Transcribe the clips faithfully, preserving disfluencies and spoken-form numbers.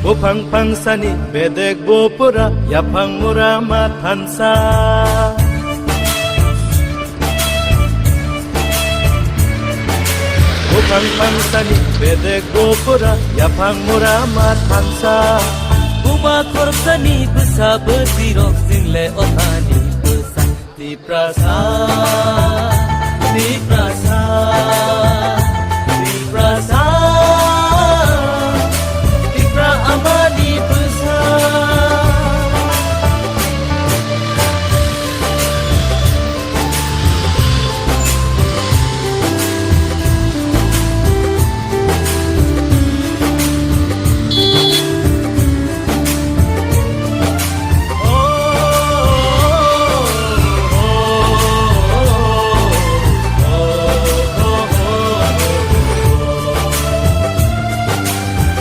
Buphang phangsani bedek bupura, yaphang mura ma thansa. Buphang phangsani bedek bupura, yaphang mura ma thansa. Buma khoroksani bwsa bwtwirok chwng le othani bwsa. Tiprasa, Tiprasa, Tiprasa, Tipra amani bwsa.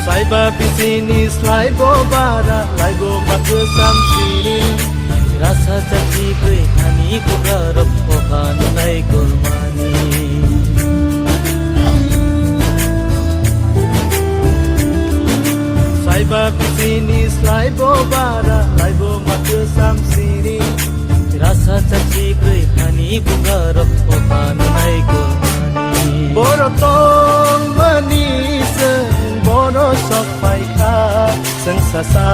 Slaiba bisini slaibo bara, laibo ma kwcham sini. Rasa chachi gwi hani bugarok pohan nai gulmani. Slaiba bisini slaibo bara, laibo ma kwcham sini. Rasa chachi gwi hani bugarok pohan nai gulmani. Boro tongmani chwng boro sok paikha, chwng sasa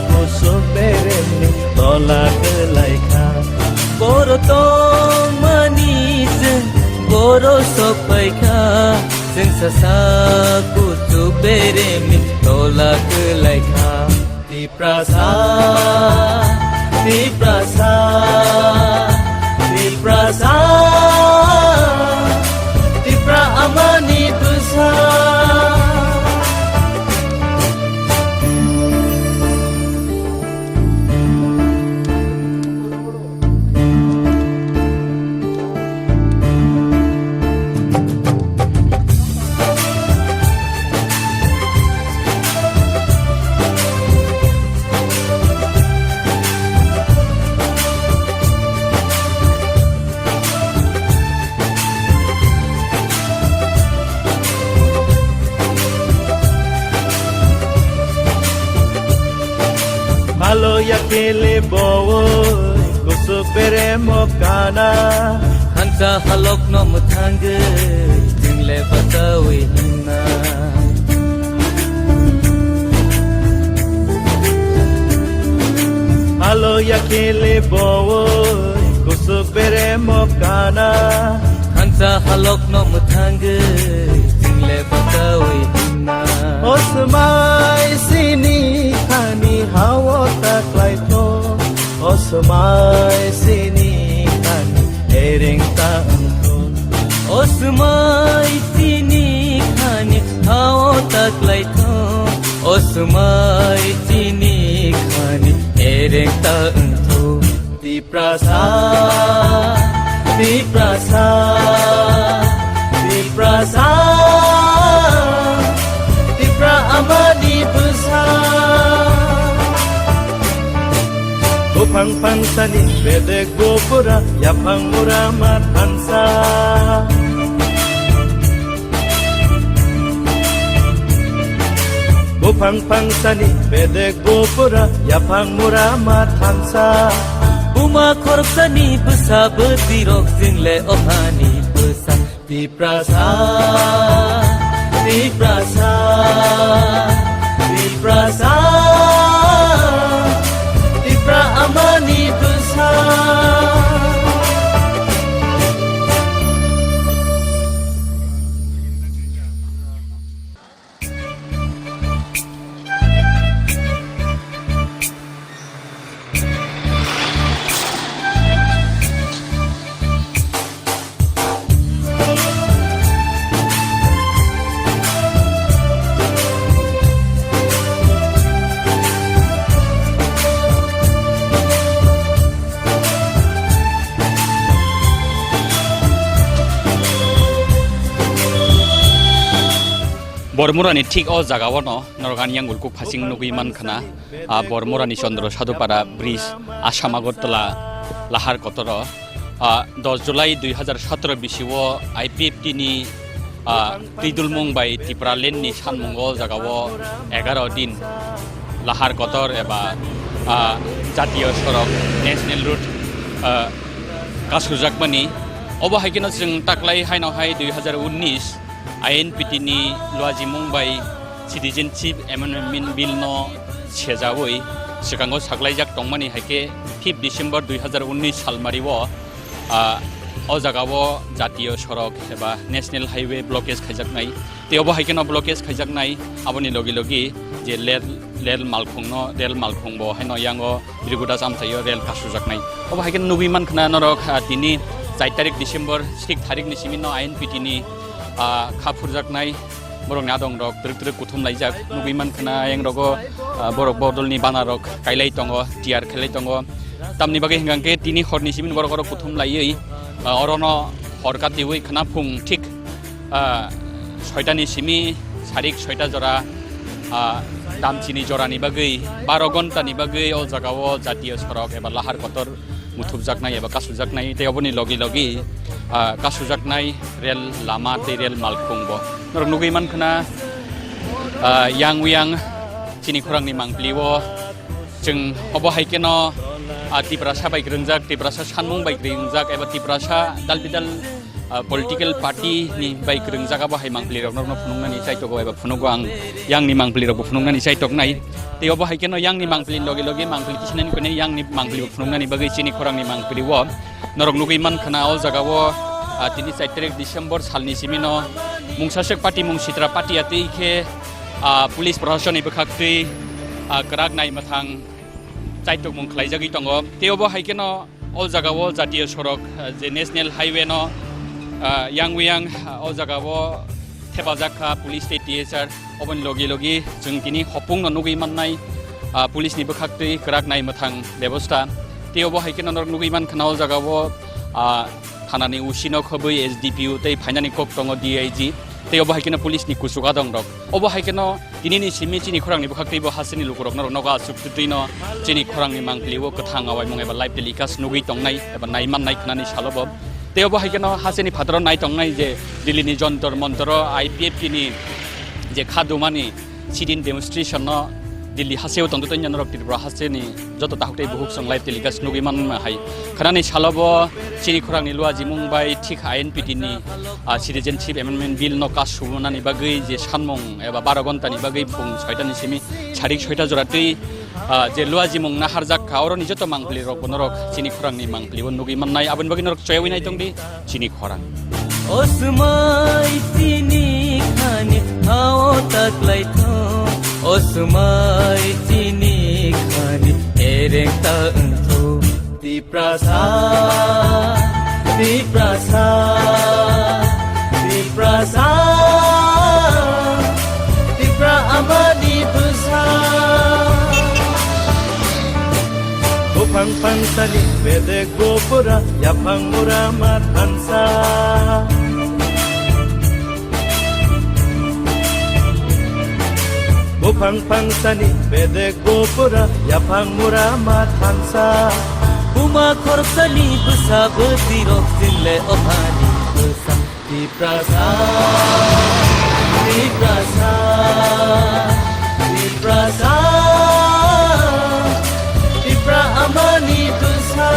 kusuk beremni tola kwlaikha. Boro tongmani chwng boro sok paikha, chwng sasa kusuk beremni tola kwlaikha. Tiprasa, Tiprasa, Tiprasa, Tipra amani bwsa. Malo ya kele bowo, kusuk bere mo kana. Hansa halok no mwthangwi, jingle bachawi hinna. Malo ya kele bowo, kusuk bere mo kana. Hansa halok no mwthangwi, jingle bachawi hinna. Osmai sini khani hawo taklai tho. Osmai sini khani ereng ta wngtho. Osmai sini khani hawo taklai tho. Osmai sini khani ereng ta wngtho. Tiprasa, Tiprasa, Tiprasa, Tipra amani bwsa. Buphang phangsani bedek bupura, yaphang mura ma thansa. Buphang phangsani bedek bupura, yaphang mura ma thansa. Buma khoroksani bwsa bwtwirok jingle othani bwsa. Tiprasa, Tiprasa, Tiprasa, Tipra amani bwsa. Bormurani thik o jagao no norok ani yang ulkuk phasing nugwi man khna. Ah, Bormurani Chandra Sadhupara bridge, Assam Agartala lahar kotoro. Ah, dos July dui hazar satro bisio I P F T ni Ah, Tridulmung bai Tipraland ni sanmungo jagao egaro din lahar kotor eba, ah, jatiyo sorok, national road, ah, kasujakmani. Obo hai kheno chwng taklai haino hai dui hazar unnish I N P T ni luajimung bai Citizenship Amendment Bill no sejaui swkango saklaijak tongmani hai khe fifth December dui hazar unnish salmario, ah, o jagao jatiyo sorok eba national highway blockage khaijaknai. Tei obo hai kheno blockage khaijaknai, aboni logi logi je rel, rel malkhungno, rel malkhung bo haino yango Birguda chamthaio rel kasujaknai. Obo hai kheno nugui mankha na norok, ah, tini char tarik December, sik tarik ni simi no I N P T ni, ah, kha phurjaknai. Borokni adong rok twrwk twrwk kuthum laijak nugui mankha na, ayang rogo, ah, borok bodolni bana rok kailai tongo, tiyar khailai tongo. Tamni bagwi hwnkha khe tini horni simi borok oro kuthum laiwi, ah, orono hor katiwi khwna phung thik, ah, soitani simi sarik soita jora, ah, damchini jorani bagwi baro ghontani bagwi o jagao jatiyo sorok eba lahar kotor muthupjaknai eba kasujaknai, tei oboni logi logi, ah, kasujaknai rel lama tei rel malkhung bo norok nugui mankha na, ah, yang uyang chini khorangni mangpili o chwng obo hai kheno, ah, Tiprasa bai kwrwngjak, Tiprasa sanmung bai kwrwngjak eba Tiprasa dal bidal, ah, political party ni bai kwrwngjak abo hai mangpili rok norokno phunuknani chaitogo eba phunugo ang, yangni mangpili rokbo phunuknani chaitoknai. Tei obo hai kheno yangni mangpili logi logi mangpili kisinani kone yangni mangpili bo phunuknani bagwi chini khorangni mangpili o norok nugui mankha na o jagao, ah, tini char tarik December salni simi no mungsaswk party mung sitra party atwi khe, ah, police proshasonni bwkhaktwi, ah, kwrak nai mwthang chaitokmung khlaijagwi tongo. Tei obo hai kheno o jagao jatiyo sorok, ah, je national highway no, ah, yang uyang, ah, o jagao thepajak kha police tei T S R. Oboni logi logi chwng tini hopung no nugui mannai, ah, police ni bwkhaktwi kwrak nai mwthang bebosta. Tei obo hai kheno norok nugui mankha na o jagao, ah, thanani O C no khobwi S D P O tei phainani kok tongo D I G. Tei obo hai kheno police ni kuchuk adong rok. Obo hai kheno tini ni simi chini khorangni bwkhaktwi bo hasteni lukurok norok nogo aswk twtwi no chini khorangni mangpili o kwthang awaimung eba live telecast nugui tongnai eba nai mannai khwnani salo bo. Tei obo hai kheno hasteni phataro nai tongnai je Delhi ni Jontor Montor o I P F T ni je khadumani sit-in demonstration no Delhi hasteo tongtwtwi norok Tripura hasteni joto takhuk tei bukhuk chwng live telecast nugui manma hai. Khwnani salo bo chini khorangni luajimung bai thik I N P T ni, ah, Citizenship Amendment Bill no kasu manani bagwi je sanmung eba baro ghontani bagwi phung soitani simi sarik soita jora twi, ah, je luajimung naharjak kha, oroni joto mangpili rok bo norok chini khorangni mangpili o nugui mannai, aboni bagwi norok choyawi nai tongdi chini khorang. O swmai chini khani hao taklai tho, o swmai chini khani ereng ta wng tho. Tiprasa, Tiprasa, Tiprasa, Tipra amani bwsa. Buphang phangsani bedek bopura, yaphang mura ma thansa. Buphang phangsani bedek bopura, yaphang mura ma thansa. Buma khoroksani bwsa bwtwi rok sinle o hani bwsa. Tiprasa, Tiprasa, Tiprasa, Tipra amani bwsa.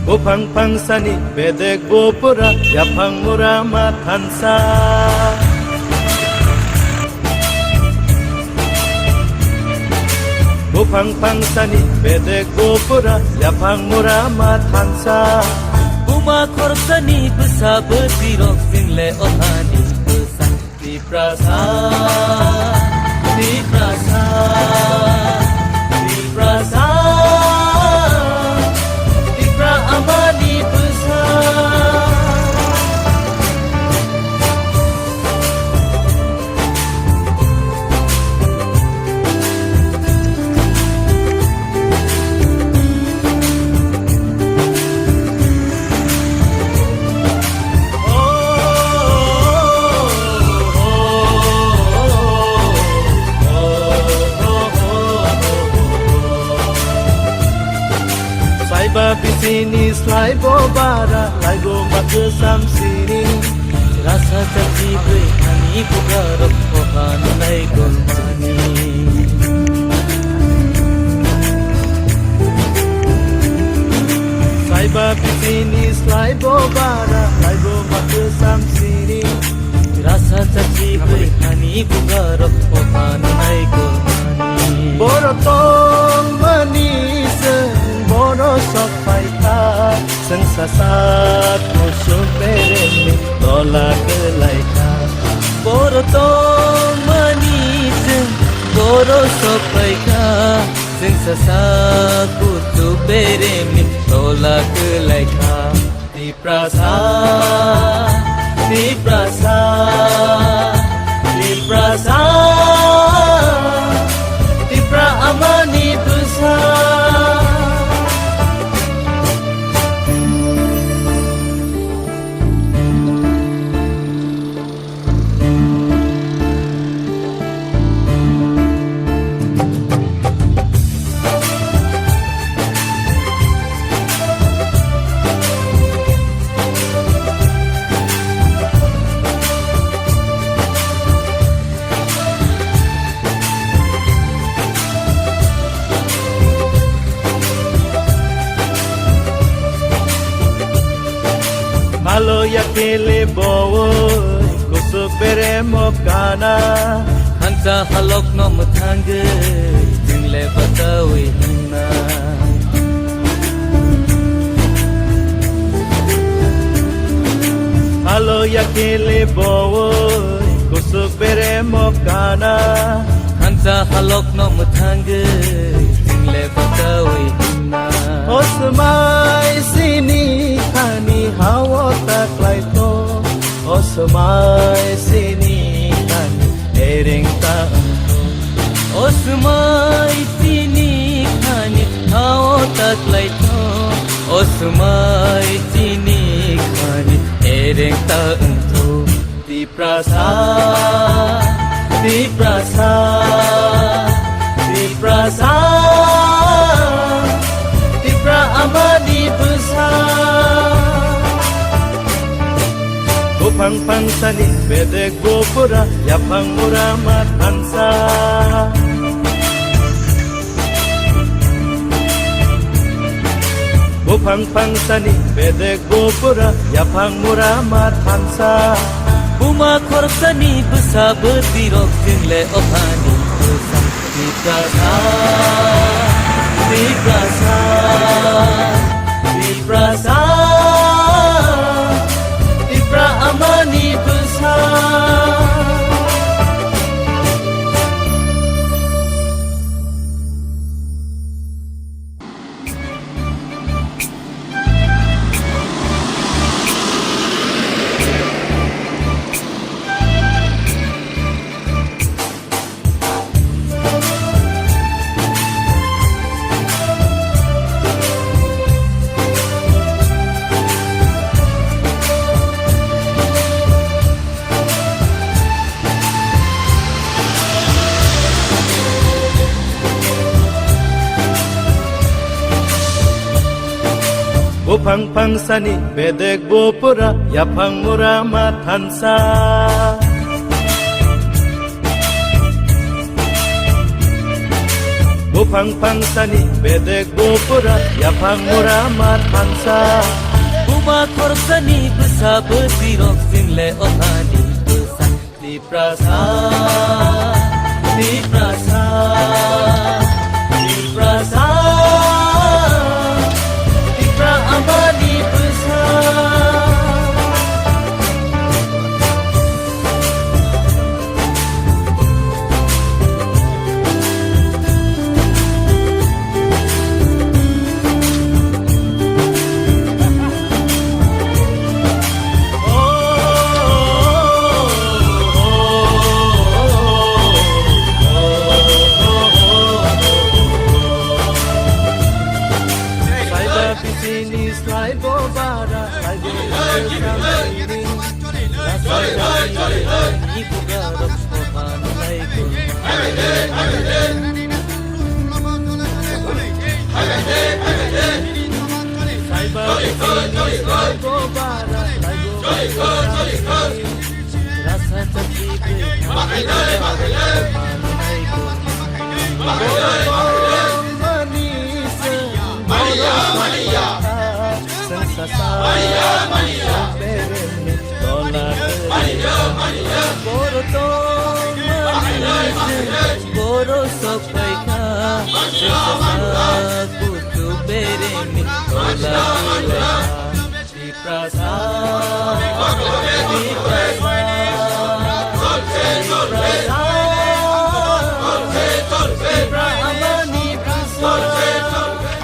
Buphang phangsani bedek bopura, yaphang mura ma thansa. Buphang phangsani bedek bopura, yaphang mura ma thansa. Buma khoroksani bwsa bwtwi rok single o hani bwsa. Tiprasa, Tiprasa, Ba bisini slai bo bara, lai bo ma kwsam sini. Rasa chachi bwrwi hani bugarok, o hanai golmani. Saiba bisini slai bo bara, lai bo ma kwsam sini. Rasa chachi bwrwi hani bugarok, o hanai golmani. Boro tongmani chwng boro sok phaikha, chwng sasa kusuk beremni tola kwlaikha. Boro tongmani chwng boro sok phaikha, chwng sasa kusuk beremni tola kwlaikha. Tiprasa, Tiprasa, Tiprasa, Tipra amani bwsa. Malo ya kele bowoi, kusuk beremo kana. Hansa halok no mwthangwi, jingle batawi hwnna. Malo ya kele bowoi, kusuk beremo kana. Hansa halok no mwthangwi, jingle batawi hwnna. O swmai sini khani hao ta klai to, o swmai sini khani ereng ta wngkho. O swmai sini khani hao ta klai to, o swmai sini khani ereng ta wngkho. Tiprasa, Tiprasa, Tiprasa, Tipra amani bwsa. Buphang phangsani bedek bupura, yaphang mura ma thansa. Buphang phangsani bedek bupura, yaphang mura ma thansa. Buma khoroksani bwsa bwtwirok, chwngle o hani bwsa. Tiprasa, Tiprasa, Tiprasa, Tipra amani bwsa. Buphang phangsani bedek bupura, yaphang mura ma thansa. Buphang phangsani bedek bupura, yaphang mura ma thansa. Buma khoroksani bwsa bwtwirok, chwngle o hani bwsa. Tiprasa, Tiprasa, Tiprasa, Tipra amani bwsa. Saiba bisini slai bo bara, slai bo bara.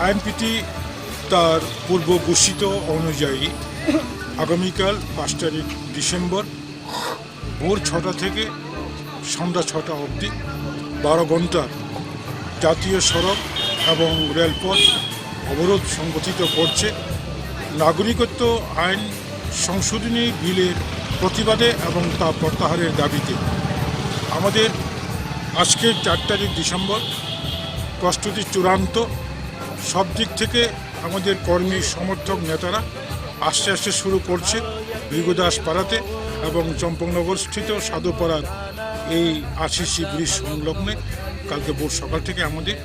INPT তার পূর্ব ঘোষিত অনুযায়ী আগামীকাল পাঁচ তারিখ ডিসেম্বর ভোর ছটা থেকে সন্ধ্যা ছটা অবধি বারো ঘন্টার জাতীয় সড়ক এবং রেলপথ অবরোধ সংগঠিত করছে নাগরিকত্ব আইন সংশোধনী বিলের প্রতিবাদে এবং তা প্রত্যাহারের দাবিতে। আমাদের আজকে চার তারিখ ডিসেম্বর, প্রস্তুতি চূড়ান্ত। সব দিক থেকে আমাদের কর্মী সমর্থক নেতারা আস্তে আস্তে শুরু করছে ভৃগুদাস পাড়াতে এবং চম্পকনগর স্থিত সাধুপাড়ার এই আরসিসি ব্রিজ সংলগ্নে কালকে ভোর সকাল থেকে আমাদের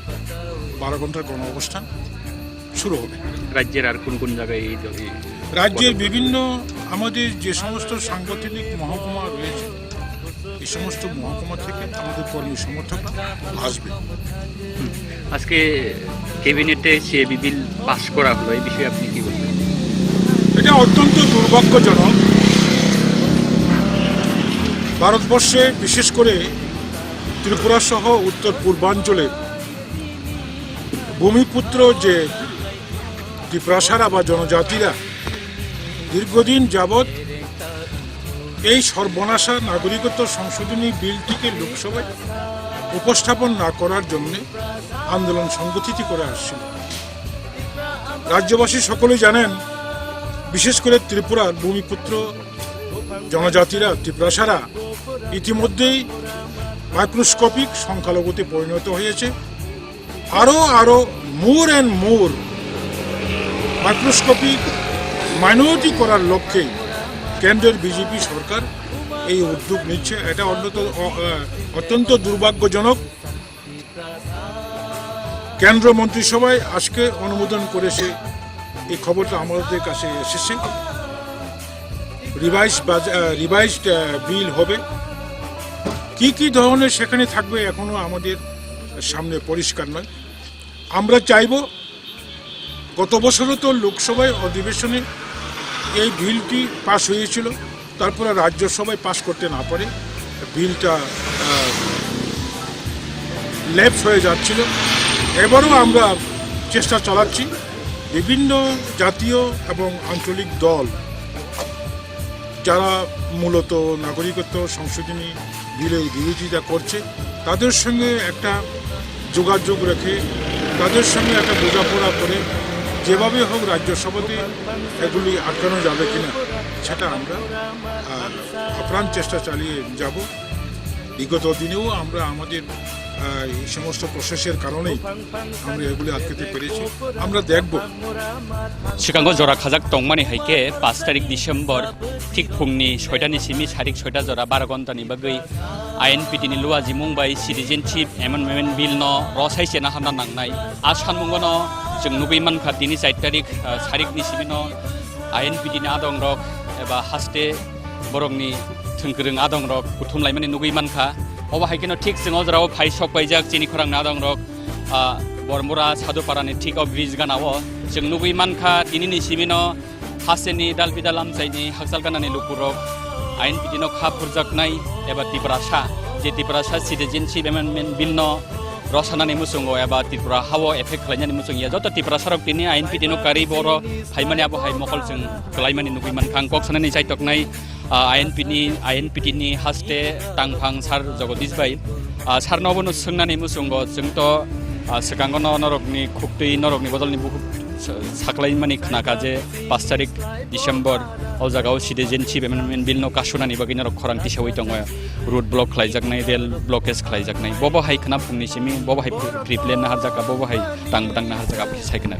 বারো ঘন্টার গণ অবস্থান শুরু হবে। রাজ্যের আর কোন কোন জায়গায় এই জ-, এই রাজ্যের পদক্ষেপ? বিভিন্ন আমাদের যে সমস্ত সাংগঠনিক মহকুমা রয়েছে, এই সমস্ত মহকুমা থেকে আমাদের কর্মী সমর্থকরা আসবে। আজকে ক্যাবিনেটে সিএবি বিল পাস করা হলো, এই বিষয়ে আপনি কি বলবেন? এটা অত্যন্ত দুর্ভাগ্যজনক। ভারতবর্ষে, বিশেষ করে ত্রিপুরা সহ উত্তর পূর্বাঞ্চলে ভূমিপুত্র যে তিপ্রাসারা বা জনজাতিরা দীর্ঘদিন যাবৎ এই সর্বনাশা নাগরিকত্ব সংশোধনী বিলটিকে লোকসভায় উপস্থাপন না করার জন্য আন্দোলন সংগঠিত করে আসছিল। রাজ্যবাসী সকলেই জানেন, বিশেষ করে ত্রিপুরার ভূমিপুত্র জনজাতিরা, তিপ্রাসারা ইতিমধ্যেই মাইক্রোস্কোপিক সংখ্যালঘুতে পরিণত হয়েছে। আরও আরও more and more microscopic minority করার লক্ষ্যে কেন্দ্রের বিজেপি সরকার এই উদ্যোগ নিচ্ছে। এটা অন্যত-, অ-, আহ, অত্যন্ত দুর্ভাগ্যজনক। কেন্দ্র মন্ত্রিসভায় আজকে অনুমোদন করেছে, এই খবরটা আমাদের কাছে এসেছে। রিভাইজ বাজ-, আহ, রিভাইজড, আহ, বিল হবে। কি কি ধরনের সেখানে থাকবে এখনো আমাদের সামনে পরিষ্কার নয়। আমরা চাইব, গত বছরও তো লোকসভায় অধিবেশনে এই বিলটি পাস হয়েছিল, তারপরে রাজ্যসভায় পাস করতে না পারে বিলটা, আহ, ল্যাপস হয়ে যাচ্ছিল। এবারও আমরা চেষ্টা চালাচ্ছি বিভিন্ন জাতীয় এবং আঞ্চলিক দল যারা মূলত নাগরিকত্ব সংশোধনী বিলের বিরোধিতা করছে, তাদের সঙ্গে একটা যোগাযোগ রেখে, তাদের সঙ্গে একটা বোঝাপড়া করে যেভাবে হোক রাজ্যসভাতে এগুলি আটকানো যাবে কিনা, সেটা আমরা, আহ, আপ্রাণ চেষ্টা চালিয়ে যাব। বিগত দিনেও আমরা আমাদের, আহ, এই সমস্ত প্রসেসের কারণেই আমরা এগুলি আটকাতে পেরেছি। আমরা দেখব। Swkango jora khajak tongmani hai khe pash tarik December thik phungni soita ni simi sarik soita jora baro ghonta ni bagwi I N P T ni luajimung bai Citizenship Amendment Bill no rosai chena hwnna nangnai. A sanmungo no chwng nugwi mankha tini char tarik, ah, sarik ni simi no I N P T ni adong rok eba haste borok ni thwngkwrwng adong rok kuthum laimani nugwi mankha. Obo hai kheno thik chwng o jora o phai sok paijak chini khorang ni adong rok, ah, Bormura Sadhupara ni thik o bridge gana o chwng nugwi mankha tini ni simi no hasteni dalpidal amchaini hakchal ganani lukurok I N P T no kha phurjaknai eba Tiprasa, je Tiprasa Citizenship Amendment Bill no rosanani muchungo eba Tripura hao effect khlainani muchung ya joto Tiprasarok tini I N P T no karwi boro phaimani abo hai mokol chwng kwlaimani nugwi mankha. Ang kok sanani chaitoknai, ah, I N P ni, I N P T ni haste tangphang sir Jagodish bai, ah, sir no bono swngnani muchungo chwng to, ah, swkango no norokni khuktwi norokni bodolni bukhuk sa-, saklaimani khnakha je pash tarik December o jaga o Citizenship Amendment Bill no kasunani bagwi norok khorang tisawi tongo, road block khlaijaknai, rail blockage khlaijaknai, bobo hai khna phungni simi bobo hai pre-, pre-plan naharjakha, bobo hai tang bwtang naharjakha, abo khe sai khna.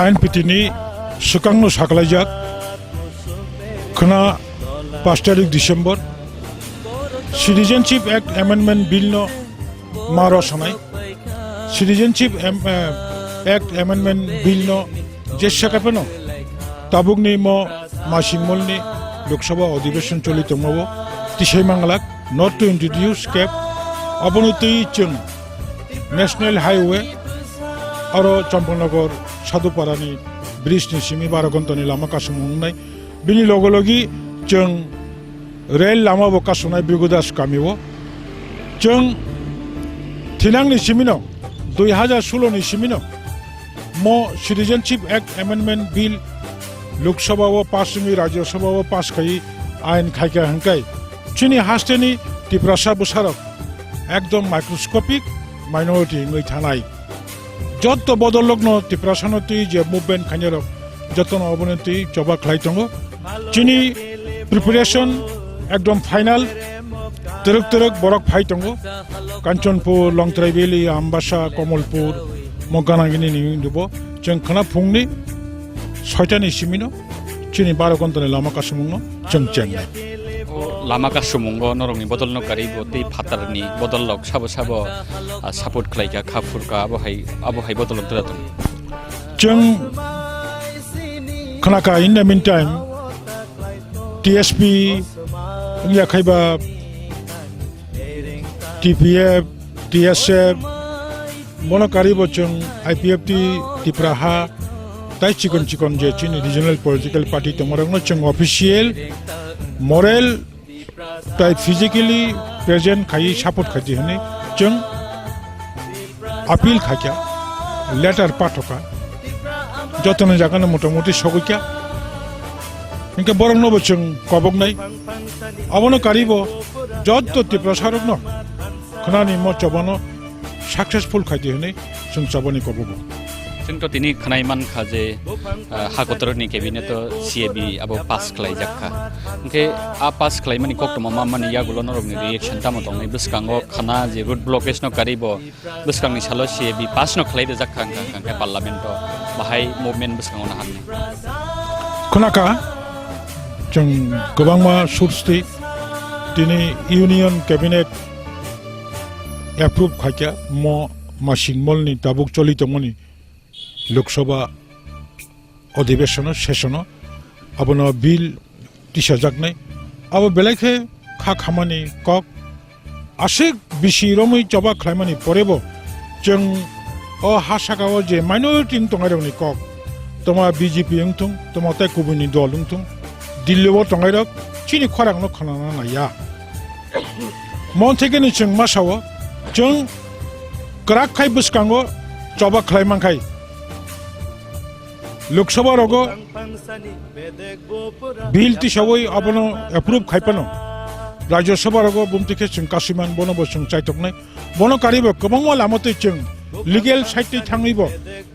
I N P T ni swkang no saklaijak khna pash tarik December Citizenship Act Amendment Bill no ma rosanai. Citizenship Am-, eh, Act Amendment Bill no jesa kaipano Tabukni mo masingmolni Lok Sabha Adhiveshon choli tongmao tisai manglak, not to introduce cab, aboni twi chwng National Highway aro Champaknagar Sadhuparani bridge ni simi baro ghontani lama kasumung wngnai. Bini logo logi chwng rail lama bo kasumnai Bhrigu Das kamio. Chwng thinangni simino, dui hajar solo ni simino, mo Citizenship Act Amendment Bill Lok Sabha o pass wngwi Rajya Sabha o pass khai ain khaikha hwnkhai chini hasteni Tiprasa bwsarok ekdom microscopic minority wngwi thanai. Jotto bodolrokno Tiprasano twi je movement khainarok jotono oboni twi choba khlai tongo. Chini preparation ekdom final. Twrwk twrwk borok phai tongo. Kanchanpur, Longtrai Valley, Ambasa, Kamalpur, Moganagini ni wngdubo. Chwng khwna phungni soitani simino chini baro ghontani lama kasumungno chwng chengnai. O lama kasumungo norokni bodolno karibo tei phatarni bodol rok sabo sabo, ah, support khlaikha, kha phurkha, abo hai, abo hai bodol wng tong. Chwng khnakha in the meantime, T S P wngya khaiba T P F, T S F, bono karibo chwng I P F T Tipra ha, tai chikon chikon je chini regional political party tongmarokno chwng official, moral, tai physically present khai support khaidi hwnwi chwng appeal khaikha, letter pathokha, jotoni jagano motamuti sogwikha. Hinkhe borokno bo chwng koboknai. Abono karibo jotto Tiprasarokno khwnani mo chobano successful khaidi hwnwi chwng chobani kobogo. Chwng to tini khwnai mankha je, ah, ha kotorni cabinet o C A B abo pass khlaijakha. Hinkhe a pass khlaimani koktwma manmani yagulo norokni reaction tamo tongnai? Bwskango khwna je road blockage no karibo bwskangni salo C A B pass no khlai rijak kha, hwnka hwnka khe parliament o bahai movement bwskango no hamni. Khwnakha, chwng kwbangma source twi tini union cabinet approve khaikha mo masing molni tabuk choli tongmani Lok Sabha adhiveshon o, session o abono bill tisajaknai. Abo belai khe kha khamani kok. Aswk bisi romwi choba khlaimani porebo chwng o ha saka o je minority wng tongnai rokni kok, toma B J P wng thung, toma tei kubuni dol wng thung, Delhi o tongnai rok chini khorang no khwnana naiya. Mon thekeni chwng masa o chwng kwrak khai bwskango choba khlai mankhai. Lok Sabha rogo bill tisawi abono approve khai phano, Rajya Sabha rogo bumti khe chwng kasiman bono bo chwng chaitoknai. Bono karibo kwbangma lama twi chwng legal side twi thangwi bo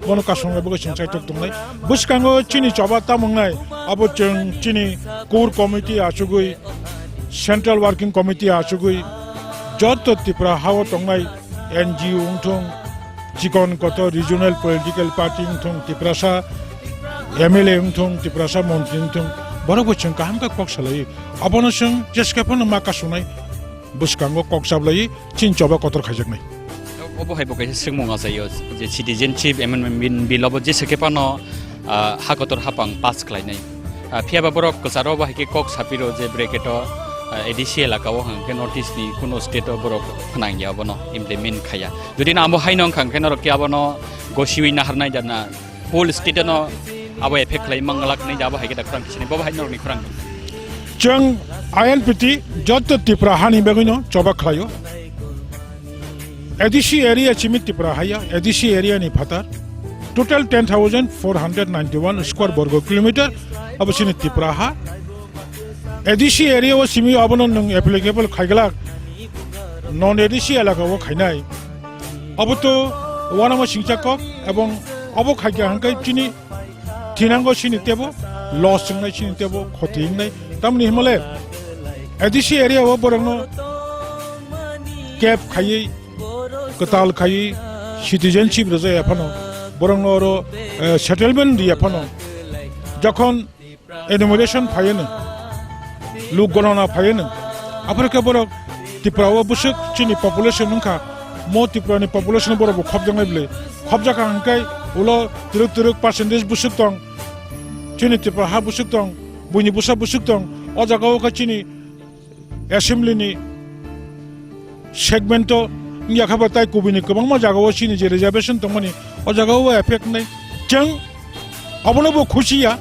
bono kasongnai bo chwng chaitok tongnai. Bwskango chini choba tamo wngnai abo chwng chini core committee achugwi, central working committee achugwi, jotto Tripura hao tongnai N G O wngthung, chikon kotor regional political party wngthung, Tiprasa M L A wngthung, Tiprasa montri wngthung, borok bo chwng kaham khe kok salai. Abono chwng jeske phano ma kasonai bwskango kok chaplai chini choba kotor khaijaknai. Obo hai bo kaisa swngmung achaio je citizenship amendment bill obo jeske phano ah, ha kotor hapang pass khlainai. Ah, phiya ba borok kwcharo bo hai khe kok sapiro je bracket o, ah, A D C elaka o hwnkhe North East ni kuno state o borok phnang ya abono implement khaya. Jodi no abo haino wngkha hwnkhe norok khe abono gosiwi naharnai da na whole state no abo effect khlai manglak nai da abo hai khe da khorang khe sinai bo hai norok ni khorang. Chwng I N P T jotto Tripura hani bagwi no choba khlaio. A D C area chimi Tripura haya, A D C area ni phatar. Total ten thousand four hundred ninety-one square borgo kilometer abo chini Tripura ha. A D C area o simi abono nwng applicable khaiglak non A D C elaka o khainai. Abo to wanama singcha kok ebong abo khaikha hwnkhe chini thinango chini tebo loss wngnai, chini tebo khoti wngnai. Tamni himale A D C area o borokno cap khaiwi, kwtal khaiwi, citizenship rwjaya phano, borokno oro, eh, settlement riya phano, jokhon enumeration phaiyono, luk gonona phaiyono, aphuru khe borok Tripura o bwswk chini population wngkha, mo Tripura ni population borok bo khopjaknai bwle, khopjak kha hwnkhe ulo twrwk twrwk percentage bwswk tong, Chini Tripura ha bwswk tong, buini bwsa bwswk tong, o jaga o khe chini assembly ni segment o wngya khe ba tai kubui ni kwbangma jaga o chini je reservation tongmani o jaga o effect wngnai. Chwng obono bo khusi ya.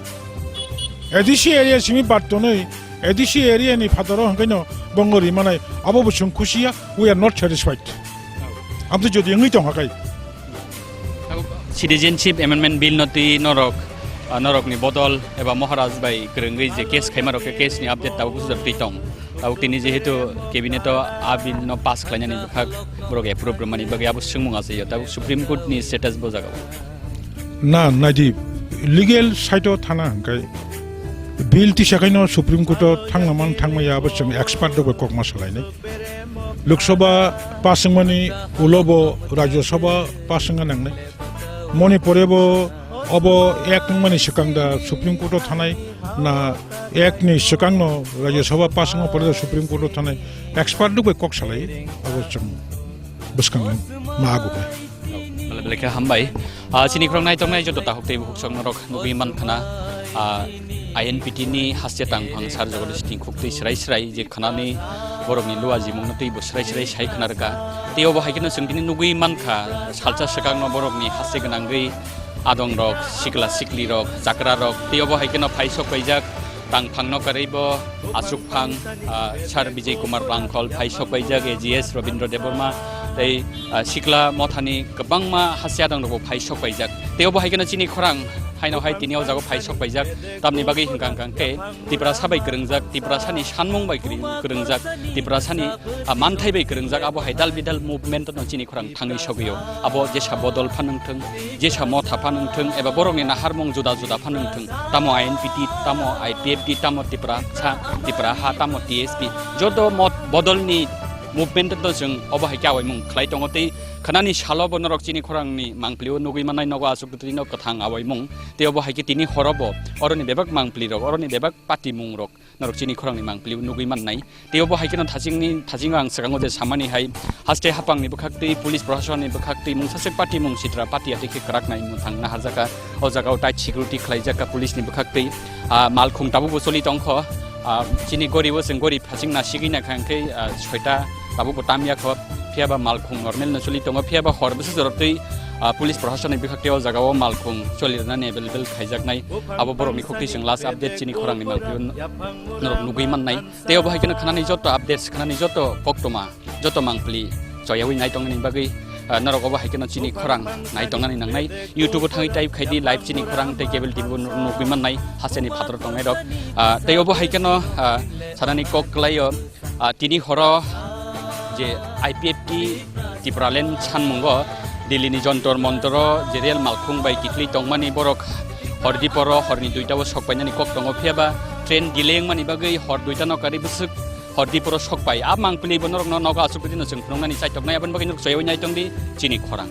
A D C area simi bad tonwi A D C area ni phataro hwnkhe no bongo rimanai abo bo chwng khusi ya. We are not satisfied. Amtwi jodi wngwi tongkha kai. Citizenship Amendment Bill no twi norok, ah, norokni bodol eba Maharaj bai kwrwngwi je case khaima rok khe case ni update tabuk buchajak twi tong. Tabuk tini jehetu cabinet o a bill no pass khlainani bwkhak borok approve rwmani bagwi abo swngmung achaio. Tabuk Supreme Court ni status bo jaga o. Na, naidi, legal side o thana hwnkhe bill tisa khaino Supreme Court o thangna man thangmaya abo chwng expert rok bai kokma salainai. Lok Sabha pass wngmani ulo bo Rajya Sabha pass wngna nangnai. Moni pore bo obo act wngmani swkang da Supreme Court o thanai na act ni swkang no Rajya Sabha pass wngma pore da Supreme Court o thanai expert rok bai kok salai abo chwng bwskang ma agu khe. Belai belai khe hambai. Ah, chini khorang nai tongnai joto takhuk tei bukhuk song norok nugwi man khana, ah, I N P T ni haste tangphang sar jogo sting khuk tei srai srai je khanani borokni lua jimung no tei bo srai srai sai khana rwkha. Tei obo hai kheno chwng tini nugwi man kha salsa swkang no borokni haste gwnangwi adong rok, sikla sikli rok, chakra rok tei obo hai kheno phai sok paijak. Tangphang no karwi bo aswk phang, ah, Sir Bijay Kumar Rangkhol phai sok paijak, A G S Robindra Debbarma tei, ah, Sikla Mothani kwbangma haste adong rok bo phai sok paijak. Tei obo hai kheno chini khorang haino hai tini o jago phai sok paijak. Tamni bagwi hwnkha hwnkha khe Tiprasa bai kwrwngjak, Tiprasani sanmung bai kwrwng-, kwrwngjak, Tiprasani, ah, manthai bai kwrwngjak, abo hai dal bidal movement no chini khorang thangwi sogwio. Abo jesa bodol phanwng thwng, jesa motha phanwng thwng, eba borokni naharmung juda juda phanwng thwng, tamo I N P T, tamo I P F T, tamo Tiprasa, Tipra ha, tamo T S P, joto mot bodolni movement no chwng obo hai khe awaimung khlai tongo. Tei khanani salo bo norok chini khorangni mangpili o nugwi mannai nogo aswk twi no kwthang awaimung. Tei obo hai khe tini horo bo oroni bebak mangpili rok, oroni bebak patimung rok norok chini khorangni mangpili o nugwi mannai. Tei obo hai kheno thachingni, thasingo ang swkango je samani hai, haste haphangni bwkhaktwi, police proshasonni bwkhaktwi, mungsaswk patimung sitra pati atwi khe kwrak nai mwthang naharjaka. O jagao tight security khlaijak kha police ni bwkhaktwi. Ah, malkhung tabukbo choli tongkho. Ah, chini gori o chwng gori phaching nasigwi naikha hwnkhe, ah, soita tabukbo tamya kho. Phiyaba malkhung normal no choli tongo, phiyaba hor bwswk jorok twi, ah, police proshasonni bwkhaktwi o jagao malkhung choli rwnani available khaijaknai. Abo borokni khuktwi chwng last update chini khorangni mangpili norok nugwi mannai. Tei obo hai kheno khanani joto updates, khanani joto koktwma, joto mangpili choyawi nai tongnani bagwi, ah, norok obo hai kheno chini khorang nai tongnani nangnai. YouTube o thangwi type khai di live chini khorang tei cable T V bo nu-, nugwi mannai hasteni phataro tongnai rok. Ah, tei obo hai kheno, ah, sanani kok kwlaio, ah, tini horo je I P F T Tipraland sanmungo Delhi ni Jontor Montor o je rel malkhung bai kikhilwi tongmani borok hor diporo horni duita o sok painani kok tongo, phiyaba train delay wngmani bagwi hor duita no karwi bwswk hor diporo sok pai. A mangpili bo norokno nogo aswk dino chwng phunuknani chaitoknai, aboni bagwi norok choyawi nai tongdi chini khorang.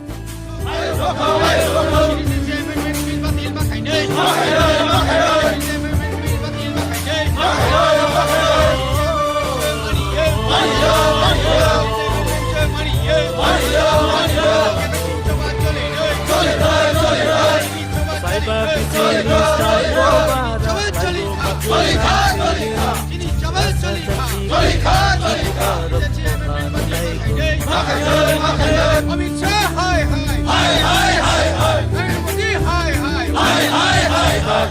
Amit शाह hi hi. Hi hi hi hi. नरेंद्र मोदी hi hi. Hi hi hi hi.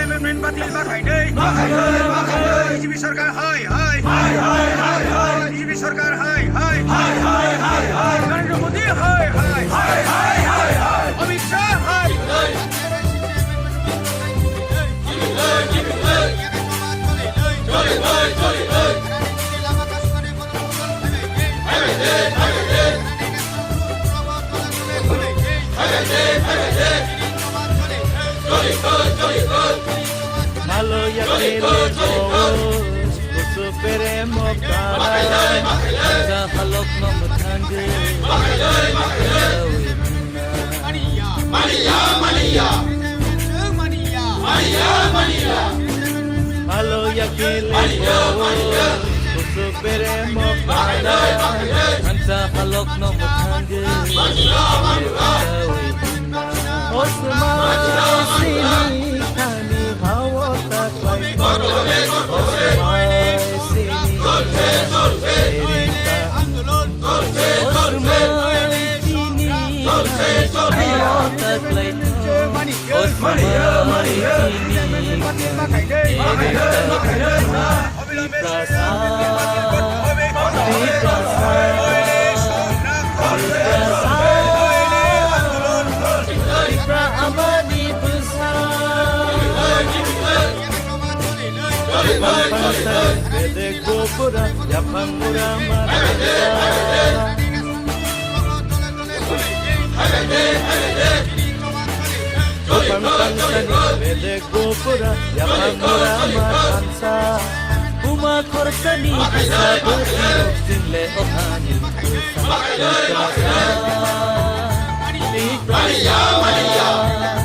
Amendment batil ma khainwi. Ma khainwi, ma khainwi. B J P sarkar hai hai. Hai hai hai hai. B J P sarkar hai hai. Hai hai hai hai. Narendra Modi hai hai. Hai hai hai hai. Amit Shah hai. Malo ya kele bo, kusu pere mo kara, ja halok no muthange. Mania, mania, mania, mania, mania. Malo ya kele bo, kusu pere mo kara, ja halok no muthange. Osma sini kani hawa taklai. Osma sini kani hawa taklai. Osma sini kani hawa taklai. Tiprasa, Tiprasa, Tiprasa, Tipra amani bwsa. Bedek gopura, yaphang mura mara. Bopang tangsani bedek gopura, yaphang mura ma thansa. Buma khorsani kisa bwtwi rok single o thani. Tiprasa, Tiprasa.